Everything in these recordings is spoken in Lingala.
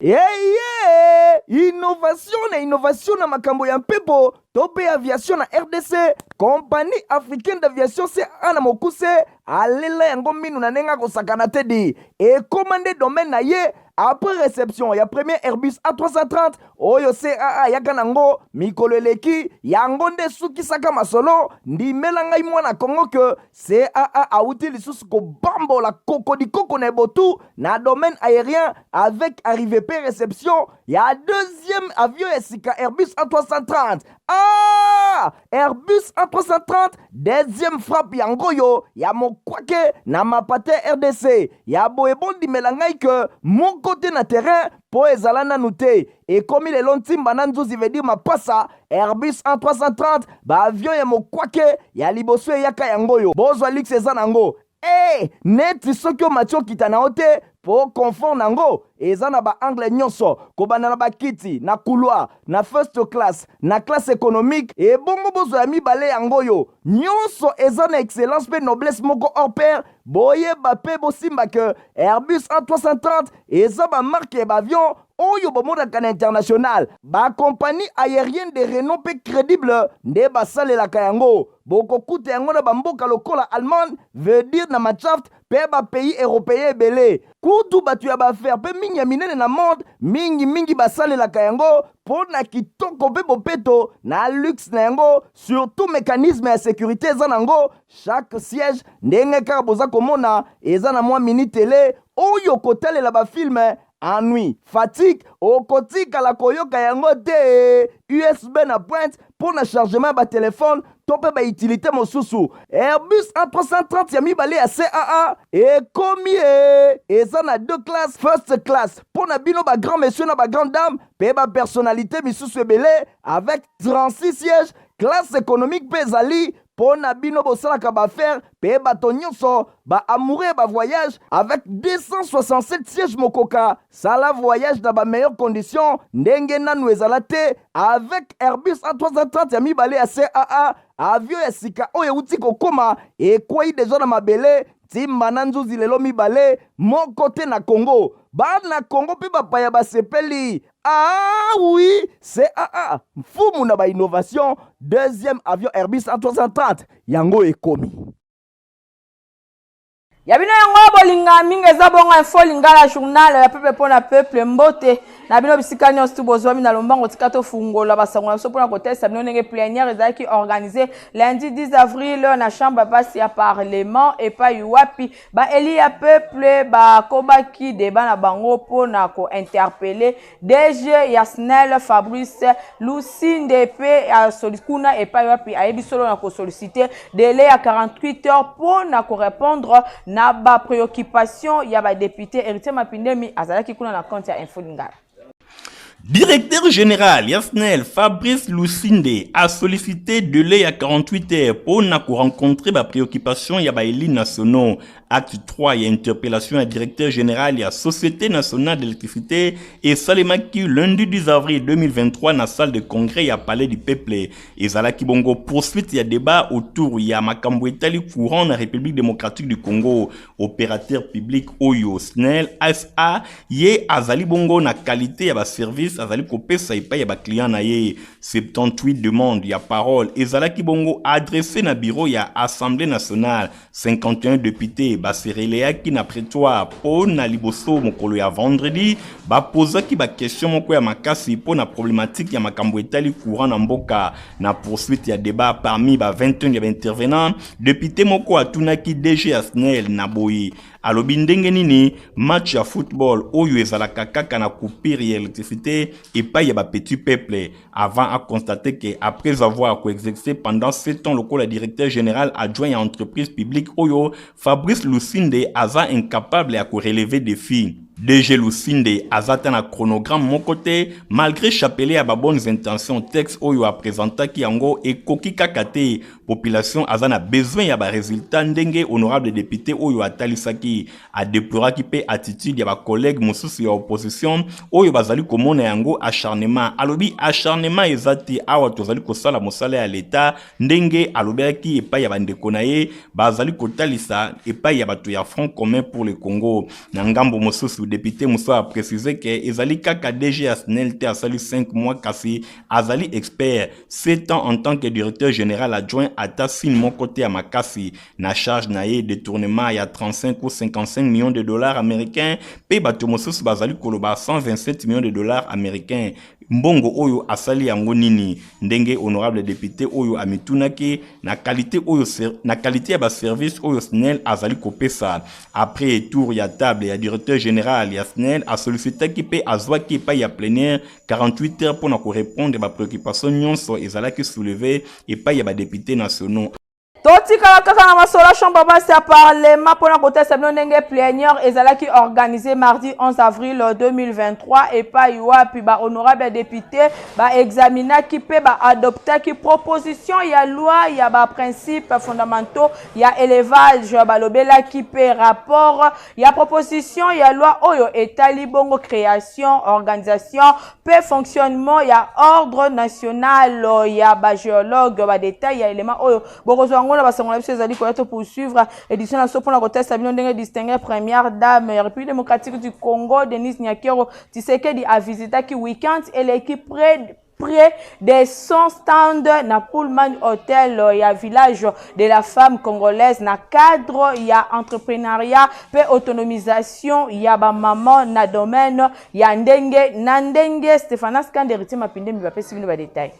Eye innovation na innovation na makambo ya mpepo to mpe aviation na RDC, Compagnie africaine d'aviation CAA na mokuse alela yango minu na ndenge akosakana te di ekoma nde domaine na ye après réception ya premier Airbus A330 oyo CAA ayaka nango mikolo eleki. Yango nde esukisaka masolo. Ndimela ngai mwana Congo ke CAA awuti lisusu kobambola kokodikoko na ebotu na domaine aérien avec arrivée pe réception ya deuxième avion ya sika Airbus A330. Ah! Airbus A330 deuxième frappe yango oyo ya mokwake na mapate RDC ya boye. Bondimela ngai ke moko te na terrain mpo ezala nanu te. Ekomi lelo ntimba na nzuzi, veut dire mapasa. Airbus A330, baavion ya mokwake ya liboso eyaka yango oyo. Bozwa luxe eza nango e neti soki omati okita na yo te mpo confort nango eza na baangle nyonso, kobanda na bakiti na couloir, na first class, na classe économique. Ebongo bozwa ya mibale yango oyo, nyonso eza na excellence mpe noblesse moko hors pair. Boyeba mpe bosimba ke Airbus A330 eza bamarque ya baavion oyo bomonaka na international. Bacompagnie aérienne de renom mpe crédible nde basalelaka yango. Bokokuta yango na bamboka lokola Allemagne, veut dire na Mannschaft, mpe bapays européen ebele. Kutu bato ya baaffaire mpe mingi ya minene na monde mingimingi basalelaka yango mpo na kitoko mpe bopeto na luxe na yango. Surtout mécanisme ya sécurité eza nango. Chaque siège, ndenge kaka boza komona, eza na mwa mini télé oyo kotalela bafilm. Ennui, fatigue okotikala koyoka yango te. USB na pointe mpo na chargement ya batelefone to mpe bautilité mosusu. Airbus A330 ya mibale ya CAA ekomi e eza na deux classes: first class mpo na bino bagrand monsieur na bagrand dame mpe bapersonnalité misusu ebele avec 36 sièges. Classe économique mpe ezali mpo na bino bosalaka baaffaire mpe bato nyonso baamoureux ya bavoyage avec 267 sièges. Mokoka sala voyage na bameilleure condition ndenge nanu ezala te avec Airbus A330 ya mibale ya CAA. Avion ya sika oyo euti kokóma, ekwei deja na mabele ntimba na nzuzi lelo mibale moko te na Congo. Bana Congo mpe bapaya basepeli. Ah oui, CAA mfumu na bainnovation. Deuxième avion Airbus A330 yango ekomi. Ya bino yango bolinga mingi eza bongo Info Lingala, journal ya peuple mpona peuple. Mbote na bino bisika nyonso tu bozwami na lombango. Tika tofungola basango na biso mpona kotelisa bino ndenge plénière ezalaki organisé lundi 10 avril na chambre basse ya parlement, epai wapi baélus ya peuple bakobaki débat na bango mpona kointerpeller DG ya SNEL, Fabrice Lusinde, mpe kuna epai wapi ayebi solo na kosolliciter délai ya 48 heures mpona korépondre na bapréoccupation ya badéputé. Héritier Mapindemi azalaki kuna na compte ya Info Lingala. Directeur général ya SNEL, Fabrice Lusinde, a sollicité délai ya 48 heures pour rencontrer ba préoccupation ya ba élus nationaux. Acte 3 ya interpellation ya directeur général ya Société nationale d'électricité esalemaki lundi 10 avril 2023 na salle de congrès ya Palais du Peuple. Ezalaki bongo poursuite ya débat autour ya makambo etali courant na République démocratique du Congo. Opérateur public oyo SNEL SA ye azali bongo na qualité ya ba service azali kopesa epai ya baclient na ye. 78 demande ya parole ezalaki bongo adressé na bureau ya Assemblée nationale. 51 députés basereleyaki na prétoire mpo na liboso mokolo ya vendredi. Bapozaki baquestion moko ya makasi mpo na problématique ya makambo etali courant na mboka. Na poursuite ya débat, parmi ba 21 ya baintervenant, député moko atunaki DG ya SNEL na boye, alobi ndenge nini match ya football oyo ezalaka kaka na coupure ya électricité epai ya bapetit peuple, avant aconstater que après avoir koexercer pendant 7 ans lokola directeur général adjoint ya entreprise publique oyo, Fabrice Lusinde aza incapable ya korelever défi. DG Lusinde aza ta na chronogramme moko te malgré chapelet ya babonnes intentions. Texte oyo apresentaki yango ekoki kaka te. Population aza na besoin ya baresultat ndenge honorable député oyo atalisaki. Adeploraki mpe attitude ya bacollègue mosusu ya opposition oyo bazali komona yango acharnement. Alobi acharnement eza te awa, tozali kosala mosala ya leta. Ndenge alobelaki epai ya bandeko na ye bazali kotalisa epai ya bato ya Front commun pour le Congo. Na ngambo mosusu, Lisusu, depute mosusu a preciser que ezali kaka DG ya SNEL te asali 5 mois kasi azali expert 7 ans en tant que directeur général adjoint ata signe moko te ya makasi na charge na ye detournement ya 35 ou 55 millions de dollars américains mpe bato mosusu bazali koloba 127 millions de dollars américains. Mbongo oyo asali yango nini? Ndenge honorable depute oyo amitunaki na qualité oyo na qualité ya ba service oyo SNEL azali kopesa. Après tour ya table ya directeur général ya SNEL asolicitaki mpe azwaki epai ya plénière 48 heures mpo na korepondre ba préoccupation nyonso ezalaki soulevé epai ya ba députés nationaux. Totikala kaka na masolo chambre basse ya parlement mpona kotalisa bino ndenge plénière ezalaki organisé mardi 11 avril 2023, epai wapi bahonorable député baexaminaki mpe baadoptaki proposition ya loi ya baprincipe fondamentaux ya élevage. Balobelaki mpe rapport ya proposition ya loi oyo etali bongo création, organisation mpe fonctionnement ya Ordre national ya bagéologue. Badetail ya élément oyo bokozwa yango na basango na biso ezali koya. To poursuivre édition na biso mpona kotesta bino ndenge distingué première dame ya République démocratique du Congo, Denise Nyakeru Tshisekedi, avisitaki weekend eleki près de 100 stands na Pullman Hotel ya Village de la Femme congolaise na cadre ya entrepreneuriat pe autonomisation ya bamama na domaine ya ndenge na ndenge. Stéphanas Kande, Héritier Mapindemi bapesi bino badetail.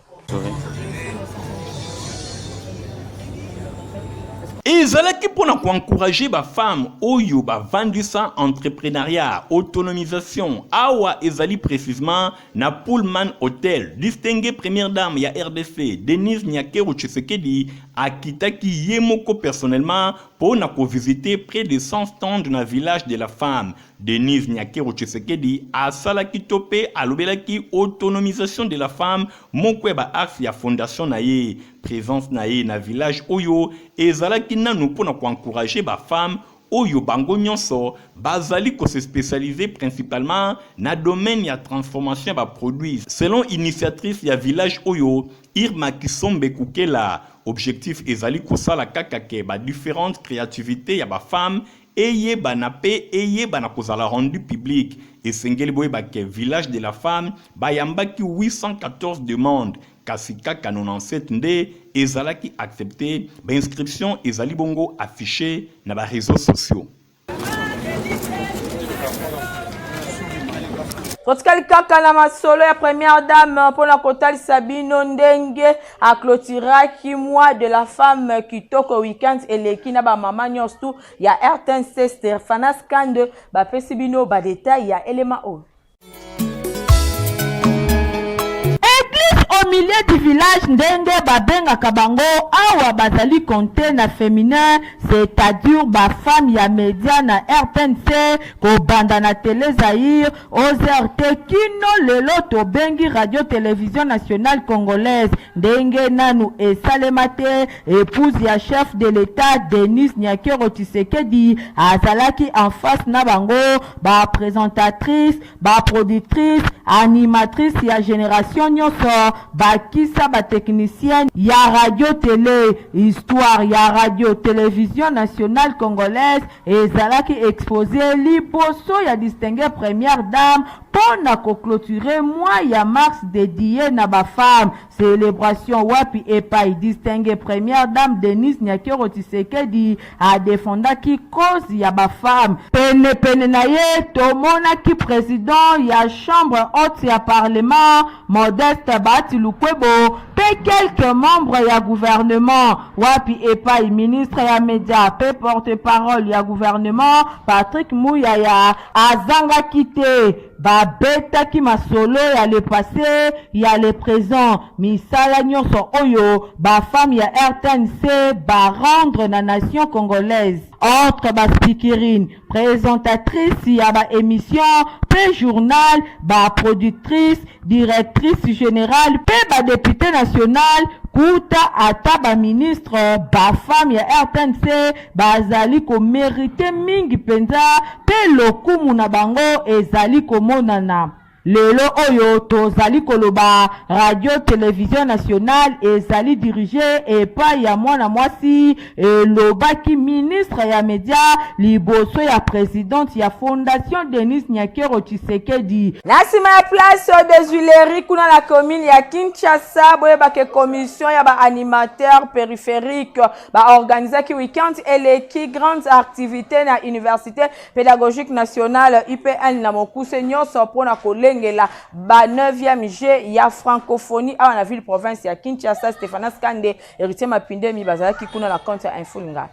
Ezalaki mpona koencourager bafemme oyo bavandisa entrepreneuriat, autonomisation. Awa ezali précisement na Pullman Hotel. Distingué première dame ya RDC, Denise Nyakeru Tshisekedi, akitaki ye moko personnellement mpona kovisite près de 100 stands na Village de la Femme. Denise Nyakeru Tshisekedi asalaki to mpe alobelaki autonomisation de la femme, moko ya baaxe ya fondation na ye. Présence na ye na village oyo ezalaki nanu mpona koencourager bafemme oyo bango nyonso bazali kose spécialiser principalement na domaine ya transformation ya baproduit. Selon initiatrice ya village oyo, Irma Kisombe Kukela, objectif ezali kosala kaka ke badifférentes créativité ya bafemme eyebana mpe eyebana kozala rendu public. Esengeli boyeba ke Village de la Femme bayambaki 814 demandes, kasi kaka 97 nde ezalaki accepté. Bainscription ezali bongo affiché na baréseaux sociaux. Totikali kaka na masolo ya première dame mpona kotalisa bino ndenge aclôturaki mois de la femme kitoko weekend eleki na bamama nyonso tu ya RTNC. Stéphanas Kande bapesi bino badetail ya elema oyo. Église au milieu du village, ndenge babengaka bango awa, bazali compte na féminin, c'est-à-dire bafemme ya média na RTNC, kobanda na Télé Zaïre, OZRT, kino lelo tobengi Radio Télévision nationale congolaise. Ndenge nanu esalema te, épouse ya chef de l'État, Denise Nyakeru Tshisekedi, azalaki en face na bango. Baprésentatrice, baproductrice, animatrice ya génération nyonso, bakisa batechnicienne ya radio télé. Histoire ya Radio Télévision nationale congolaise ezalaki exposé liboso ya distingué première dame mpo na koclôturer mois ya mars dédié na bafemme. Célébration wapi epai distingué première dame Denise Nyakeru Tshisekedi adefendaki cause ya bafemme. Penepene na ye tomonaki président ya chambre haute ya parlement, Modeste Bahati Lukwebo, mpe quelques membres ya gouvernement, wapi epai ministre ya média mpe porte-parole ya gouvernement, Patrick Muyaya, azangaki te. Babetaki masolo ya le passé, ya le présent, misala nyonso oyo bafemme ya RTNC barendre na nation congolaise. Entre baspeakerine, présentatrice ya baémission mpe journal, baproductrice, directrice générale mpe badéputé national, kuta ata baministre, bafemme ya RTNC bazali komérite mingi mpenza mpe lokumu na bango ezali komonana. Lelo oyo tozali koloba, Radio Television Nationale ezali dirige epai ya mwana mwasi, elobaki ministre ya media liboso ya presidente ya Fondation Denise Nyakeru Tshisekedi. Na nsima ya place des Huileries kuna na commune ya Kinshasa, boyeba ke commission ya ba animateurs périphériques ba organisaki week-end eleki grandes activités na université Pedagogique nationale UPN na mokuse nyonso mpo na kolengela ba 9e jeu ya francophonie awa na ville province ya Kinshasa. Stephanas Kande, Héritier Mapindemi bazalaki kuna na compte ya Info Lingala.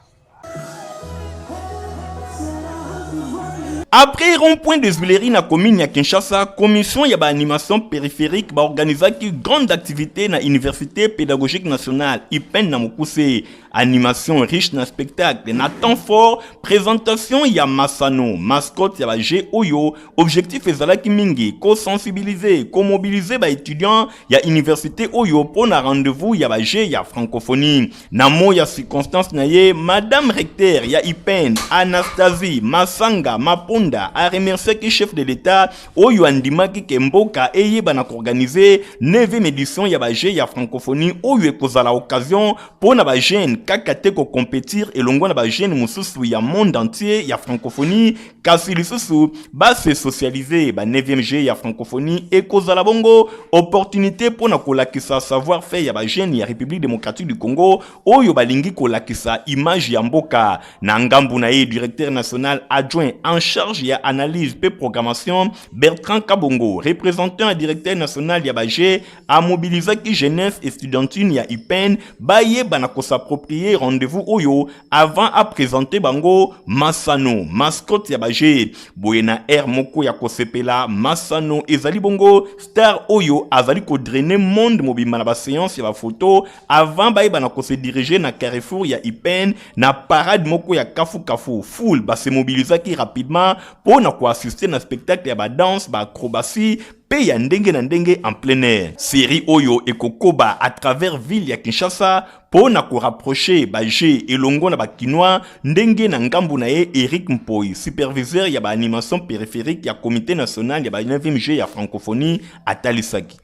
Après rond-point des Huileries na commune ya Kinshasa, commission ya ba animation périphérique ba organisaki grande activité na université pédagogique nationale IPN na mokuse. Animation riche na spectacle na temps fort, présentation ya masano, mascotte ya ba jeux oyo, objectif ezalaki mingi ko sensibiliser, ko mobiliser ba étudiants ya université oyo mpo na rendez-vous ya ba jeux ya francophonie. Na mot ya circonstance na ye, madame recteur ya IPN Anastasie Masanga Maponda a remerciaki chef de l'État oyo andimaki ke mboka eyeba na koorganiser 9e édition ya ba jeux ya francophonie oyo ekozala occasion mpo na ba jeunes kaka te kokompetir elongo na ba jeunes mosusu ya monde entier ya francophonie, kasi lisusu ba se socialiser. Ba 9e jeux ya francophonie ekozala bongo opportunité mpo na kolakisa savoir faire ya ba jeunes ya République démocratique du Congo oyo balingi kolakisa image ya mboka. Na ngambu na ye, directeur national adjoint en charge ya analyse pe programmation Bertrand Kabongo, représentant ya directeur national ya ba jeux, amobilizaki jeunesse estudiantine ya IPN bayeba na kos'approprier rendez-vous oyo avant aprésenter bango masano, mascotte ya ba jeux. Boye na aire moko ya kosepela, masano ezali bongo star oyo azali kodrainer monde mobimba na baséance ya bafoto avant bayeba na kose diriger na carrefour ya IPN na parade moko ya kafukafu. Foule base mobilizaki rapidement mpo na koassister na spectacle ya badanse, baacrobatie mpe ya ndenge na ndenge en plein air. Série oyo ekokoba à travers ville ya Kinshasa mpo na korapprocher bajeux elongo na bakinois. Ndenge na ngambu na ye, Eric Mpoi, superviseur ya baanimation périphérique ya comité national ya ba 9e jeu ya francophonie, atalisaki.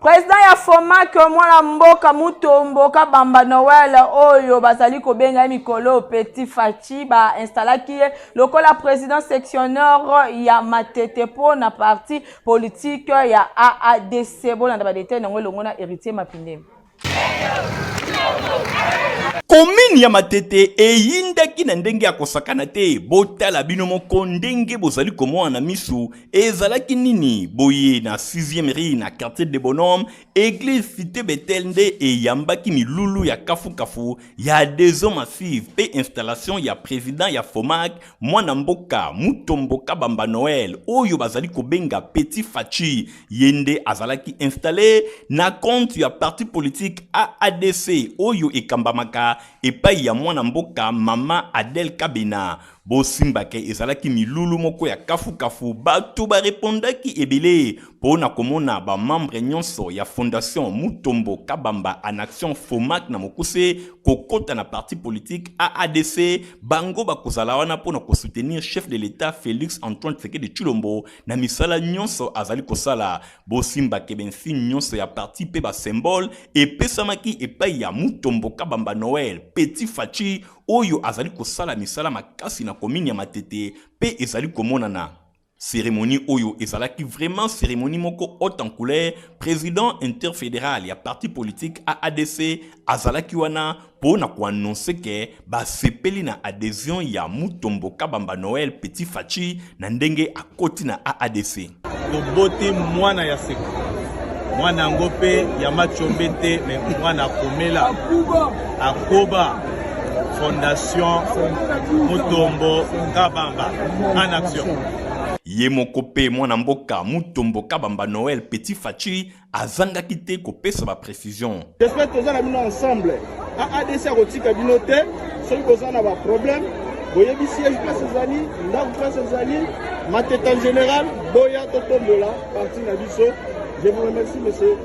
Président ya FOMAC, mwana mboka Mutombo Kabamba Noël, oyo bazali kobenga ye mikolo Petit Fatshi, bainstallaki ye lokola président sectionnaire ya Matete mpo na parti politique ya AADC. Bolanda badetail nango elongo na Héritier Mapindemi. Commune ya Matete eyindaki na ndenge ya kosakana te. Botala bino moko ndenge bozali komona na misu ezalaki nini boye. Na 6e rue na quartier de Bonhomme, église Cité Betel nde eyambaki milulu ya kafukafu ya adhésion massive mpe installation ya président ya FOMAC, mwana mboka Mutombo Kabamba Noël, oyo bazali kobenga Petit Fatshi. Ye nde azalaki installé na compte ya parti politique AADC oyo ekambamaka epai ya mwana mboka mama Adel Kabena. Bosimbake ezalaki milulu moko ya kafukafu, bato barepondaki ebele mpo na komona bamembre nyonso ya Fondation Mutombo Kabamba en action, FOMAC na mokuse, kokota na parti politique AADC. Bango bakozala wana mpo na kosoutenir chef de l'État Félix Antoine Tshisekedi Tshilombo na misala nyonso azali kosala. Bosimbake bainsigne nyonso ya parti mpe basymbole epesamaki epai ya Mutombo Kabamba Noël Petit Fatshi, oyo azali kosala misala makasi na commune ya Matete mpe ezali komonana. Cérémonie oyo ezalaki vraiment cérémonie moko haute en couleur. Président interfédéral ya parti politique AADC azalaki wana mpo na koannoncer ke basepeli na adhésion ya Mutombo Kabamba Noël Petit Fatshi na ndenge akoti na AADC. Toboti mwana ya sika, mwana yango mpe ya machombe te, me mwana akomela akoba Fondation Mutombo Kabamba en action. Ye moko mpe mwana mboka Mutombo Kabamba Noël Petit Fatshi azangaki te kopesa baprécision. J'espère toza na bino ensemble. AADC akotika bino te. Soki boza na baproblème, boyebi siège place ezali, ndako place ezali, Matete en général, boya totombola parti na biso. Je vous remercie, monsieur.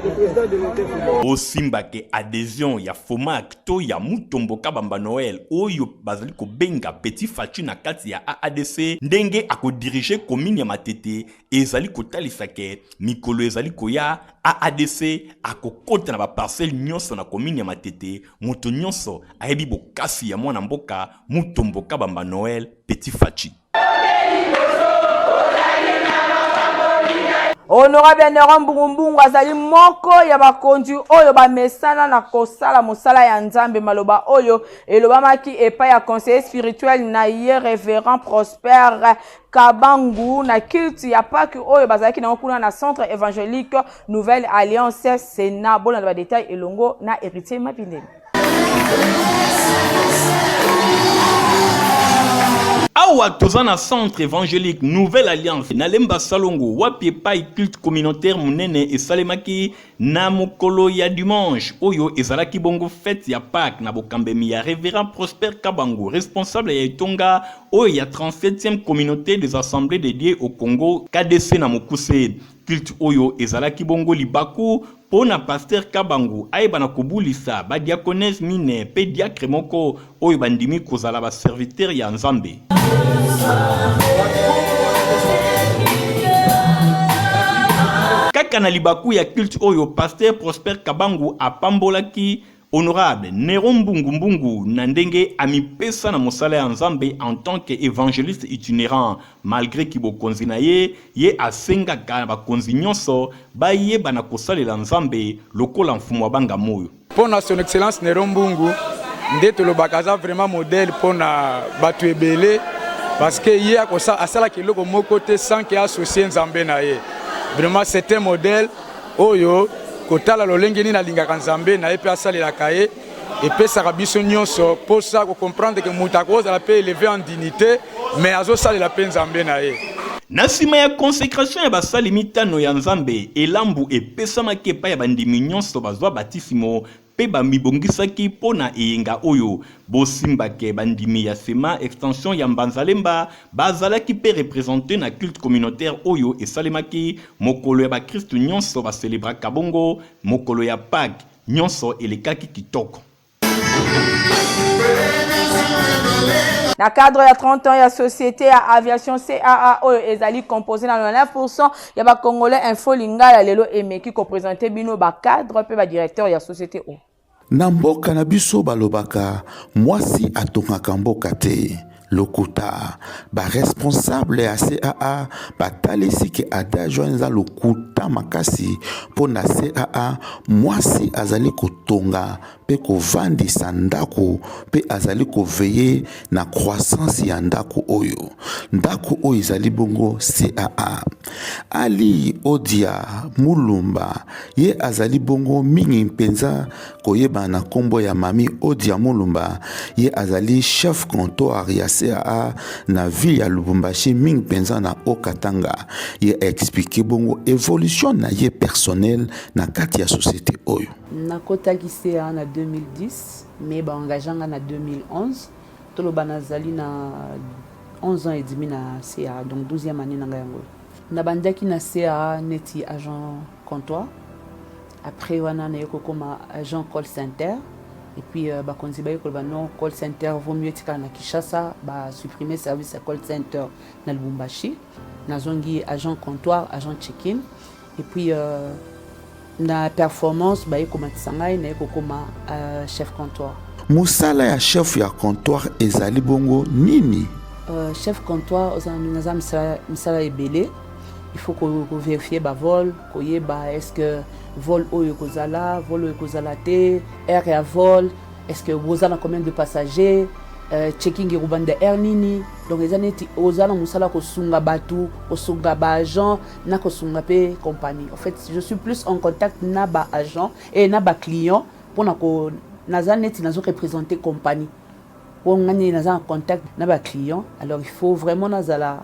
Le président de l'Interfondation. Bosimba ke adhesion ya Fomac to ya Mutombo Kabamba Noël oyo bazali kobenga Petit Fatshi na kati ya AADC ndenge akodirige commune ya Matete ezali kotalisa ke mikolo ezali koya AADC akokota na ba parcelles nyonso na commune ya Matete. Moto nyonso ayebi bokasi ya mwana mboka Mutombo Kabamba Noël Petit Fatshi. Honorable Neron Mbungumbungu azali moko ya bakonzi oyo bamesana na kosala mosala ya Nzambe. Maloba oyo elobamaki epai ya conseiller spirituel na ye Reverend Prosper Kabangu na culte ya Pâques oyo bazalaki nango kuna na centre évangélique Nouvelle Alliance Sénat. Bolanda ba détails elongo na Héritier Mapindemi. Awa toza na centre évangélique Nouvelle Alliance na Lemba Salongo, wapi epai culte communautaire monene esalemaki na mokolo ya dimanche oyo ezalaki bongo fête ya Pâques na bokambemi ya Révérend Prosper Kabangu, responsable ya etonga oyo ya 37e communauté des assemblées de Dieu au Congo, KDC na mokuse. Culte oyo ezalaki bongo libaku mpo na pasteur Kabangu ayeba na kobulisa badiakonese mine mpe diacre moko oyo bandimi kozala baserviteur ya Nzambe. Kaka na libaku ya culte oyo, pasteur Prosper Kabangu apambolaki honorable Nero Mbungu Mbungu na ndenge amipesa na mosala ya Nzambe en tant que évangéliste itinérant. Malgré kibokonzi na ye, ye asengaka na bakonzi nyonso bayeba na kosalela Nzambe lokola mfumu wa banga moyo. Mpo na Son Excellence Nero Mbungu nde tolobaka aza vraiment modèle mpo na bato ebele, parce que ye asalaka eloko moko te sans ke associe Nzambe na ye. Vraiment, c'est un modèle oyo kotala lolenge nini alingaka Nzambe na ye mpe asalelaka ye, epesaka biso nyonso mposa kocomprendre ke moto akozala mpe élevé en dignité, mais azosalela mpe Nzambe na ye. Na nsima ya consécration ya basali mitano ya Nzambe, elambu epesamaki epai ya bandimi nyonso bazwa batisimo mpe bamibongisaki mpo na eyenga oyo. Bosimbake bandimi ya sema extension ya Mbanzalemba bazalaki mpe représenté na culte communautaire oyo esalemaki mokolo ya bakristu nyonso baselebraka bongo mokolo ya Pâques. Nyonso elekaki kitoko. Na cadre ya 30 ans ya société ya aviation CAA oyo ezali composé na 99% ya bacongolais, Info Lingala lelo emeki koprésente bino bacadre mpe badirecteur ya société oyo. Na mboka na biso balobaka mwasi atongaka mboka te. Lokuta. Baresponsable ya CAA batalisi ke adage wana eza lokuta makasi. Mpo na CAA, mwasi azali kotonga mpe kovandisa ndako mpe azali koveiller na croissance ya ndako oyo. Ndako oyo ezali bongo CAA. Ali Odia Mulumba, ye azali bongo mingi mpenza koyebana na nkombo ya Mami Odia Mulumba, ye azali chef comptoir ya CAA na ville ya Lubumbashi, mingi mpenza na Haut-Katanga. Ye explique bongo évolution na ye personnel na kati ya société oyo. Nakotaki CA na 2010, mais baengage nga na 2011. Toloba nazali na 11 ans et demi na CA, donc 12e année na ngai yango. Nabandaki na CA neti agent comptoir. Après wana naye kokoma agent call center et puis bakonzi baye koloba non, call center vaut mieux etikala na Kinshasa, basupprime service ya call center na Lubumbashi. Nazongi agent comptoir, agent check-in et puis na performance baye komatisa ngai, naye kokoma chef comptoir. Mosala ya chef ya comptoir ezali bongo nini? Chef comptoir naza misala ebele. Il faut kovérifier bavol, koyeba est ce que vol oyo ekozala, vol oyo ekozala te, heure ya vol, est ce que boza na combien de passagers, checking ekobanda heure nini. Donc eza neti oza na mosala kosunga bato, kosunga baagent na kosunga mpe compagnie. En fait, je suis plus en contact na baagent et na baclient mpona ko naza neti nazo représenter compagnie, mpo nga nini naza en contact na baclient. Alors il faut vraiment nazala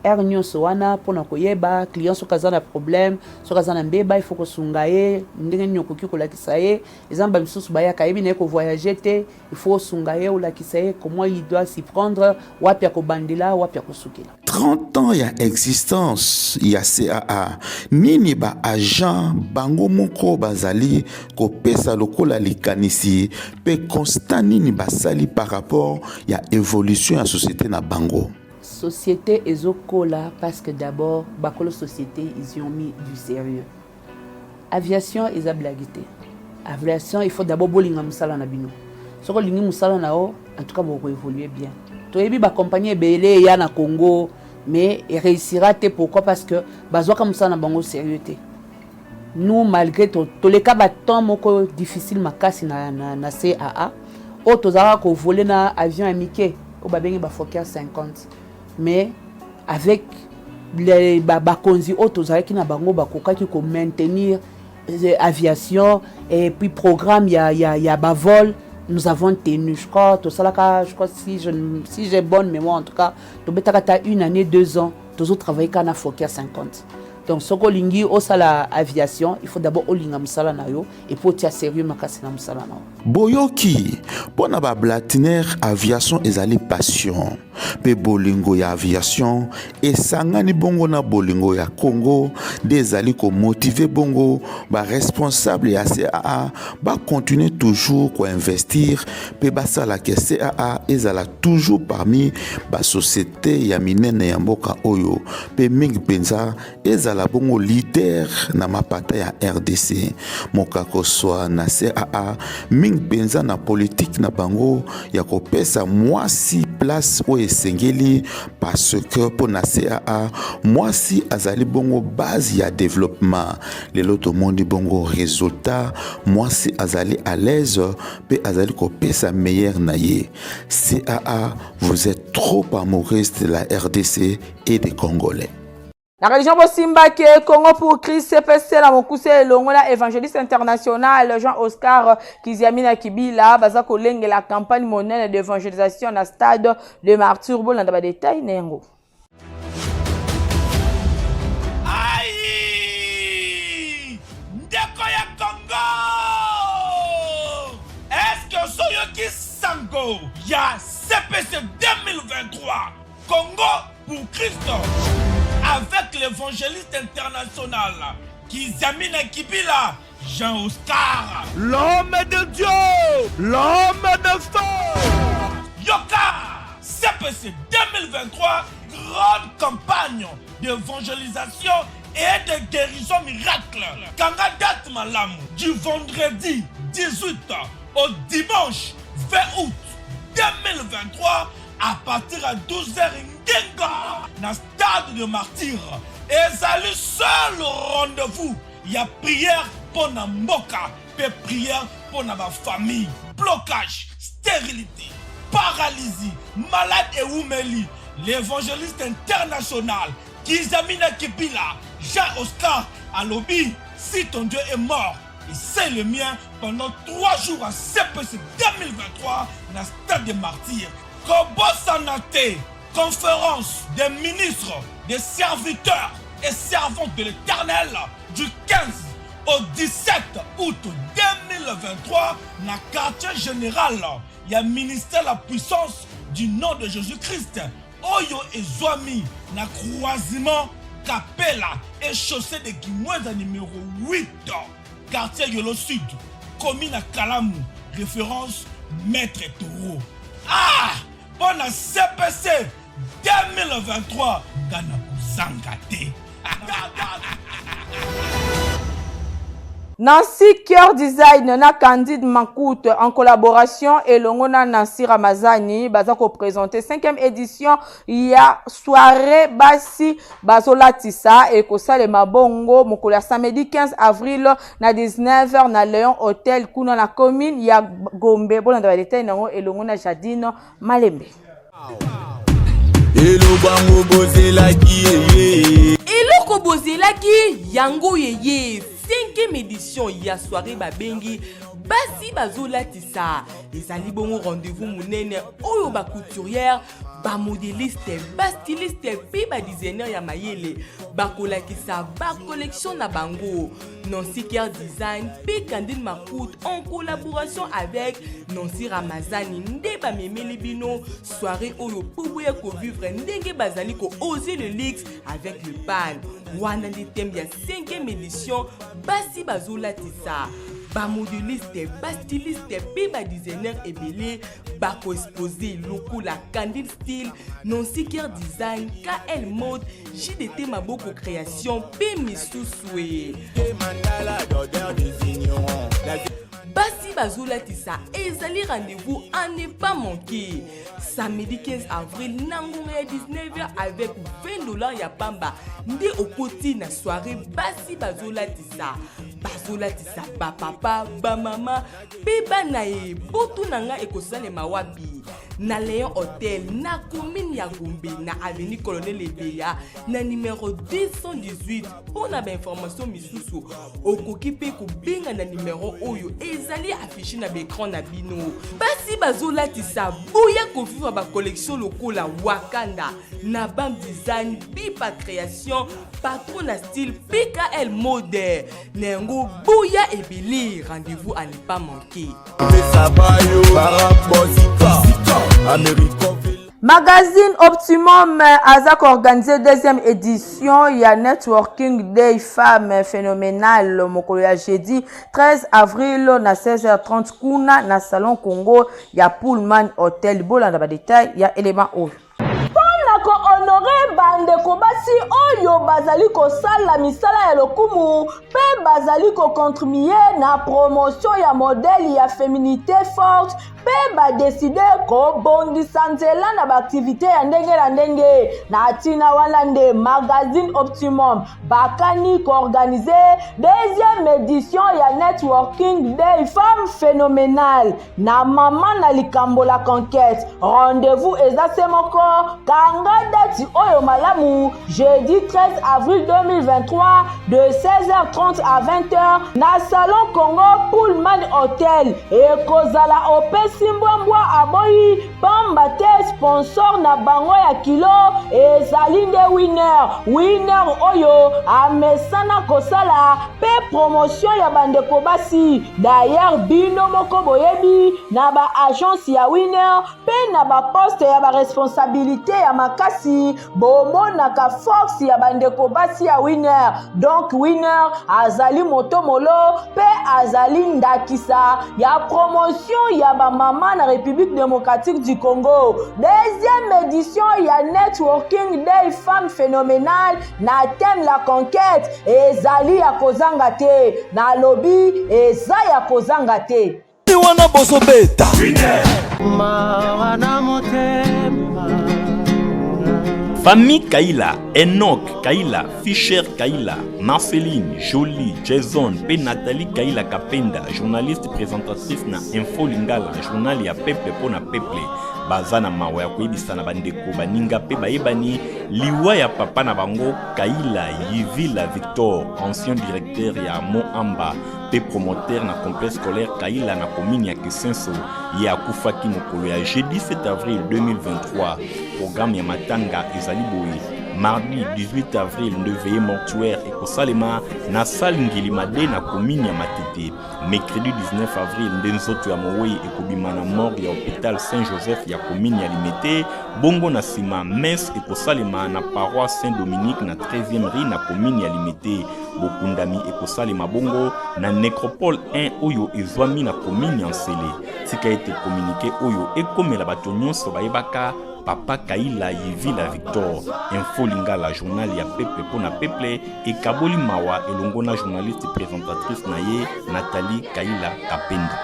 Heure nyonso wana mpo na koyeba client soki aza na problème, soki aza na mbeba, il faut kosunga ye ndenge nini okoki kolakisa ye. Eza na bamisusu bayaka ayebi na ye kovoyage te, il faut osunga ye, olakisa ye comment il doit s'y prendre, wapi akobandela, wapi akosukela. 30 ans ya existence ya CAA, nini ba agents bango moko bazali kopesa lokola likanisi mpe constat nini basali par rapport ya evolution ya société na bango? Société ezokola parce que d'abord bakolo société, ils y ont mis du sérieux. Aviation eza blague te. Aviation, il faut d'abord bolinga mosala na bino. Soki olingi mosala na yo, en tout cas bokoévolue bien. Toyebi bacompagnie ebele eya na Congo, mais eréussira te. Pourquoi? Parce que bazwaka mosala na bango sérieux te. Nous, malgré toleka batemps moko difficile makasi na CAA, oyo tozalaka kovoler na avion ya mike oyo babengi baFokker 50, mais avec bakonzi oyo tozalaki na bango, bakokaki komaintenir aviation et puis programme ya bavol. Nous avons tenu, je crois, tosalaka, je crois, si j'ai bonne mémoire, en tout cas tobetaka ta une année, 2 ans, tozotravaille kaka na Fokker 50. Donc soki olingi osala aviation, il faut d'abord olinga mosala na yo et puis otia sérieux makasi na mosala na yo. Boyoki, mpo na bablatinaire, aviation ezali passion mpe bolingo ya aviation esangani bongo na bolingo ya Congo nde ezali komotiver bongo baresponsable ya CAA bakontinue toujours koinvestir mpe basalaka CAA ezala toujours parmi basociété ya minene ya mboka oyo, mpe mingi mpenza ezala bongo leader na mapata ya RDC. Mokakoswa na CAA, mingi mpenza na politike na bango ya kopesa mwasi place oyo esengeli, parce que mpo na CAA, mwasi azali bongo base ya développement. Lelo tomoni bongo résultat: mwasi azali à l'aise mpe azali kopesa meilleur na ye. CAA, vous êtes trop amoureuse de la RDC et des Congolais. Na religion, bosimbaki Congo pour Christ, CPC na mokuse, elongo na évangéliste international Jean Oscar Kiziamina Kibila, baza kolengela campagne monene d'évangélisation na Stade de Martyr. Bolanda badetail na yango. Ai, ndeko ya Congo, eske ozoyoki sango ya CPC 2023, Congo pour Christ, avec l'évangéliste international Kiziamina Kibila Jean Oscar? L'homme de Dieu, l'homme de feu. Yoka, CPC 2023, grande campagne d'évangélisation et de guérison miracle. Kanga date malamu, du vendredi 18 au dimanche 20 août 2023 à partir à 12h ngenga na Stade de Martyr. Ezali seul rendez-vous ya prière mpo na mboka mpe prière mpo na bafamille. Blocage, stérilité, paralysie, malade ewumeli, l'évangéliste international Kiziamina Kibila Jean Oscar alobi: si ton Dieu est mort et c'est le mien, pendant 3 jours à CPC 2023 na Stade de Martyrs. Kobosana te, conférence des ministres, des serviteurs et servantes de l'Éternel du 15 au 17 août 2023 na quartier général ya ministère La Puissance du Nom de Jésus-Christ, oyo ezwami na croisement Kapela et chaussée de Kimwenza numéro 8, quartier Yolo Sud, commune à Kalamu, référence Maître Taureau. Ah, mpo na CPC 2023, nga na kozanga te. Nancy Cœur Design na Candide Makout en collaboration elongo na Nancy Ramazani baza koprésenter 5e édition ya soirée basi bazolatisa. Ekosalema bongo mokolo ya samedi 15 avril na 19h na Léon Hotel, kuna na commune ya Gombe. Bolanda badetail nango elongo na Jadine Malembe. Eloko bozelaki eye. Eloko bozelaki yango yeye, 5e édition ya soirée babengi basi bazolatisa. Ezali bongo rendez-vous monene oyo bacouturière. Ba modeliste, ba styliste mpe ba designer ya mayele bakolakisa ba collection na bango. Nancy Care Design mpe Candine Makout en collaboration avec Nancy Ramazani nde bamemeli bino soirée oyo mpo boya kovivre ndenge bazali ko oser le luxe avec le pan. Wana nde thème ya 5e édition basi bazolatisa. Ba modeliste, ba styliste mpe ba designer ebele bakoexpose lokola Candide Style, Nancy Care Design, KL Mode, JDT Maboko Création mpe misusu e. Basi bazolatisa ezali rendez-vous à ne pas manquer. Samedi 15 avril na ngonga ya 19h avec 20 $ ya pamba nde okoti na soirée basi bazolatisa. Bazolatisa ba papa, ba mama mpe bana ye. Botuna nga ekosalema wapi? Na Léon Hotel na commune ya Gombe na avenue Colonel Ebeya na numero 218. Mpo na bainformation misusu, okoki mpe kobenga na numero oyo ezali affiché na baécran na bino. Basi bazolatisa, boya kovivre bacollection lokola Wakanda na Bam Design, Bipa Création, Patron na Style, PKL Mode. Na yango boya ebele, rendez-vous à ne pas manquer. Magazine Optimum aza koorganiser deuxième édition ya Networking Day Femme Phénoménale mokolo ya jeudi 13 avril na 16h30 kuna na Salon Congo ya Pullman Hotel. Bolanda badetail ya élément oyo. Mpona kohonorer bandeko basi oyo bazali kosala misala ya lokumu mpe bazali kocontribuer na promotion ya modèle ya féminité forte mpe badécider kobongisa nzela na baaktivité ya ndenge na ndenge, na ntina wana nde Magazine Optimum bakani koorganiser deuxième édition ya Networking Day Femme Phénoménale na mama na likambo la conquête. Rendez-vous eza se moko, kanga date oyo malamu: jeudi 13 avril 2023 de 16h30 à 20h na Salon Congo, Pullman Hotel. Ekozala opesi mbwambwa aboyi pamba te sponsor na bango ya kilo ezali nde Winner. Winner oyo amesana kosala mpe promotion ya bandeko basi. D'ailleurs, bino moko boyebi, na baagence ya Winner mpe na baposte ya baresponsabilité ya makasi, bomonaka force ya bandeko basi ya Winner. Donc Winner azali moto molo mpe azali ndakisa ya promotion ya bamama na République démocratique du Congo. Deuxième édition ya Networking Day Femme Phénoménale na thème la conquête ezali ya kozanga te. Nalobi eza ya kozanga te. Wana bozobeta. Mawa na motema. Famille Kaila, Enoch Kaila, Fischer Kaila, Marceline, Jolie, Jason, pe Nathalie Kaila Kapenda, journaliste présentatrice na Info Lingala, journal ya peuple po na peuple. Baza na mawa ya koyebisa na bandeko, baninga mpe bayebani liwa ya papa na bango Kaila Yivila Victor, ancien directeur ya Moamba mpe promoteur na complexe scolaire Kaila na commune ya Kisenso. Ye akufaki mokolo ya jeudi 7 avril 2023. Programme ya matanga ezali boye: mardi 18 avril nde veillée mortuaire ekosalema na salle Ngilima de na commune ya Matete. Mercredi 19 avril nde nzoto ya mowei ekobima na morgue ya hôpital Saint Joseph ya commune ya Limete. Bongo na nsima, messe ekosalema na paroisse Saint Dominique na 13e rue na commune ya Limete. Bokundami ekosalema bongo na nécropole 1 oyo ezwami na commune ya Nsele. Tika ete communiqué oyo ekomela bato nyonso bayebaka papa Kaila Yivila Victor. Info Lingala, journal ya peuple mpo na peuple, ekaboli mawa elongo na journaliste présentatrice na ye Nathalie Kaila Kapenda.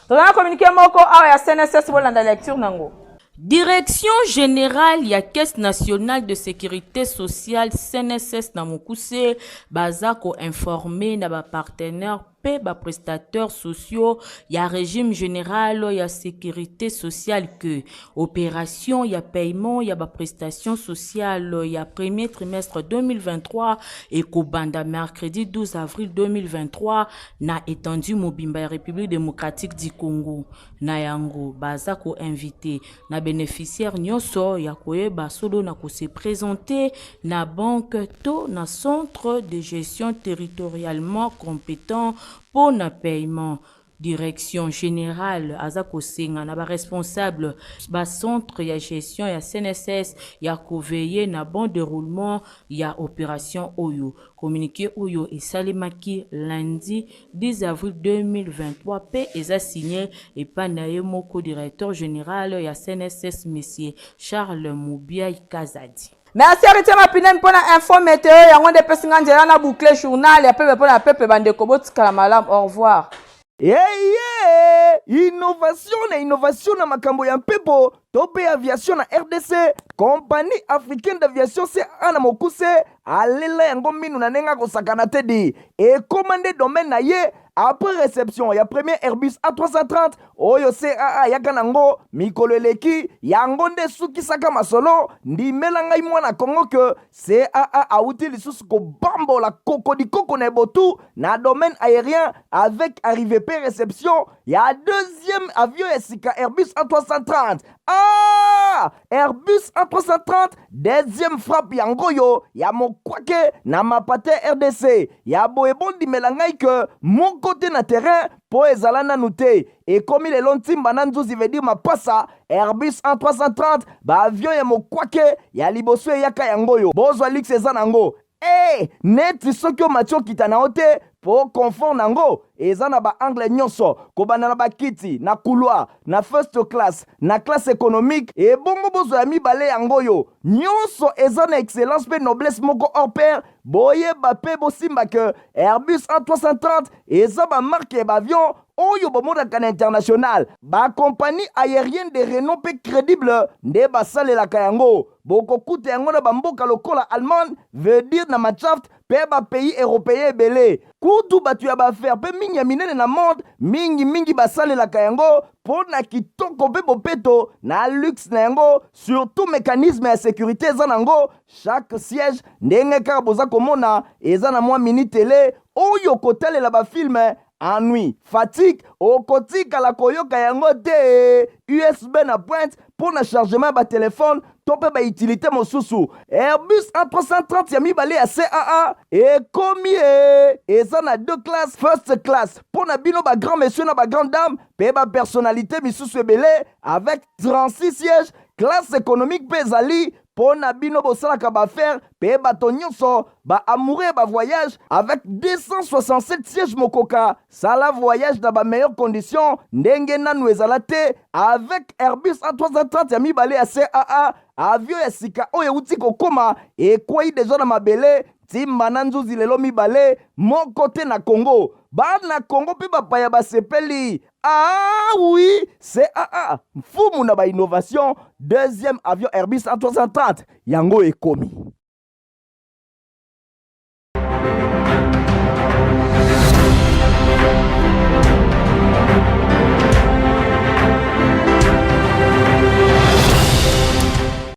Toza na communiqué moko awa ya CNSS, bolanda lecture nango. Direction générale ya Caisse nationale de sécurité sociale, CNSS na mokuse, baza koinformer na bapartenaire. mpe ba prestateurs sociaux ya regime general ya securite sociale que operation ya paiement ya ba prestations sociales ya premier trimestre 2023 ekobanda mercredi 12 avril 2023 na etendue mobimba ya Republique democratique du Congo. Na yango baza ko inviter na beneficiaires nyoso ya koyeba solo na ko se presenter na banque to na centre de gestion territorialement competent mpo na paiement. Direction generale aza kosenga na ba responsables ba centres ya gestion ya CNSS ya ko veiller na bon deroulement ya operation oyo. Communique oyo esalemaki lundi 10 avril 2023 mpe eza signe epai na ye moko directeur general ya CNSS monsieur Charles Mubiayi Kazadi. Merci Heritier Mapinemi mpo na info meteo yango nde epesi nga nzela na boucle journal ya pepe mpo na pepe bandeko botikala malamu au revoir. Eye innovation na innovation na makambo ya mpepo to mpe aviation na rdc compagnie africaine d'aviation caa na mokuse alela yango minu na ndenge akosakana te di ekoma nde domaine na ye après reception ya premier airbus a330 oyo caa ayaka nango mikolo eleki yango nde esukisaka masolo ndimela ngai mwana kongo ke caa awuti lisusu kobambola kokodikoko na ebotu na domaine aérien avec arrivée pe réception ya deuxième avion ya sika airbus a330 ah airbus a330 deuxième frappe yango oyo ya mokwake na mapate rdc ya boye bondimela ngai ke moko te na terrain mpo ezala nanu te ekomi lelo ntimba na nzuzi veut dire mapasa airbus a330 baavion ya mokwake ya liboso eyaka yango oyo bozwa luxe eza nango e neti soki omati okita na yo te mpo confort nango eza na baangle nyonso kobanda na bakiti na couloir na first class na classe économique ebongo bozwa ya mibale yango oyo nyonso eza na excellence mpe noblesse moko hors pair boyeba mpe bosimba ke airbus a330 eza bamarke ya baavion oyo bomonaka na international bakompagnie aérienne de renom mpe crédible nde basalelaka yango bokokuta yango na bamboka lokola allemagne veut dire na machaft mpe bapays européen ebele kutu bato ya baaffaire mpe mingi ya minene na monde mingimingi basalelaka yango mpo na kitoko mpe bopeto na luxe na yango surtout mécanisme ya sécurité eza nango chaque siège ndenge kaka boza komona eza na mwa mini tele oyo kotalela bafilme ennui fatigue okotikala koyoka yango te usb na pointe mpo na chargement ya batelefone to mpe bautilité mosusu airbus a330 ya mibale ya caa ekomi e eza na deux classes first class mpo na bino bagrand monsieur na bagrand dame mpe bapersonnalité misusu ebele avec 36 sièges classe économique mpe ezali mpo na bino bosalaka baaffaire mpe bato nyonso baamoureux ya bavoyage avec 267 sièges mokoka sala voyage na bameilleure condition ndenge nanu ezala te avec airbus a330 ya mibale ya caa avion ya sika oyo euti kokóma ekwei deja na mabele ntimba na nzuzi lelo mibale moko te na congo bana congo mpe bapaya basepeli ah oui caa mfumu na bainnovation deuxième avion airbus a330 yango ekomi.